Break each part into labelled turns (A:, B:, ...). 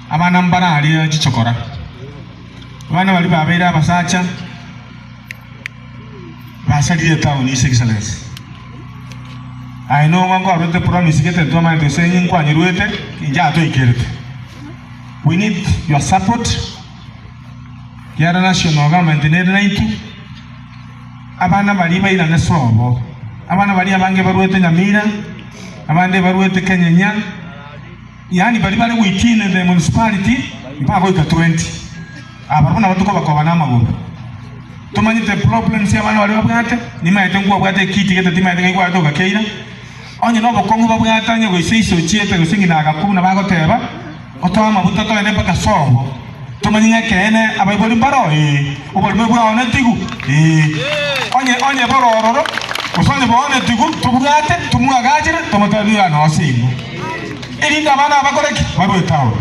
A: Abana mbare aria chichokora, abana baria babeire abasacha basarire etown His Excellency. Aye nong'o nkwarwete promise gete ntwamanyete gose inye nkwanyerwete inche atoikerete. We need your support kiagera national government nere naintwe, abana baria bairane sobo, abana baria abange barwete Nyamira, abande barwete Kenyenya. Yaani baria bare within the municipality mbagoika 20. Aba barabwo nabo tokobakoba namagoro. Tomanyete problems abana baria babwate, nimaete nkwabwate ekiti gete timaete ng'ai kwarete ogakeira. Onye nobokong'u babwate onye goise iso ochiete gose ng'ina agakwa buna bagoteba, otoe amabuta togende mpaka sobo. Tomanye ng'a ekeene abaibori mbaro? Ee. Oborimo bwaonetigwe? Ee. Onye onye bore ororo, gose onye bwaonetigwe, tobwate, tomwagachere, tomotebie ng'a nonsi inwe. Erinde abana aba bakore ki? Barue etaoni.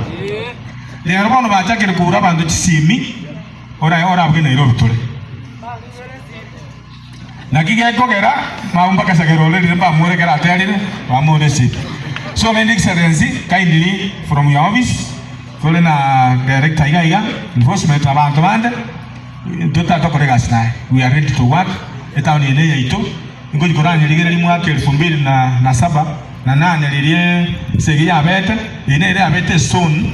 A: Rero bono bachakire koura abanto chisimi, ora orabwe Nairobi tore. Naki gekogera mabwo mpaka Sagero orerire mbamore ekero aterire, bamore esimi. So rende Excellency, kindly from your office, tore na director iga iga, enforcement abanto bande, intwe totari egasi naye, we are ready to work, etown eye neyaito, ingochi koranyerigereria mwaka elfu mbili na na saba na nane riria esegi yabete, eye nere yabete esoon.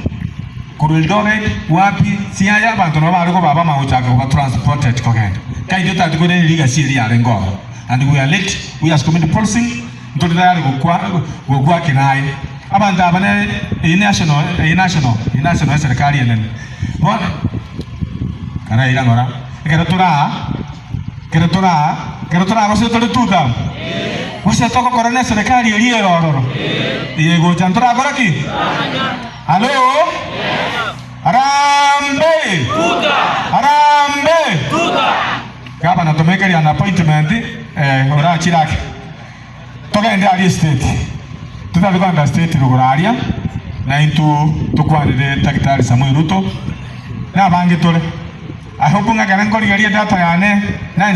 A: Korwa Eldoret, wapi, Siaya, abanto nabo bare koba abamo gochaka koba transported kogenda. Kai intwe tati koirania rigasi eri yarenge ororo. And we are late, we as community policing, ntore tayari gokwa gokwa kera aye. Abanto aba ne eye national, eye national, eye national eserekari enene. Bono, karaira ng'ora, ekero tore aa, ekero tore aa, ekero tore aa gose tore two term, gose togokora na eserekari eria ere ororo, eye egocha ntorakora ki? Hallo? Harambee! Harambee! Gavana tomekerie an appointment eh, orachire ake. Togende aria estate. Totari kogenda state rogoro aria, na intwe tokwanere Daktari Samoei Ruto, na abange tore. I hope ng'a ekero nkorigereria edata yane, na.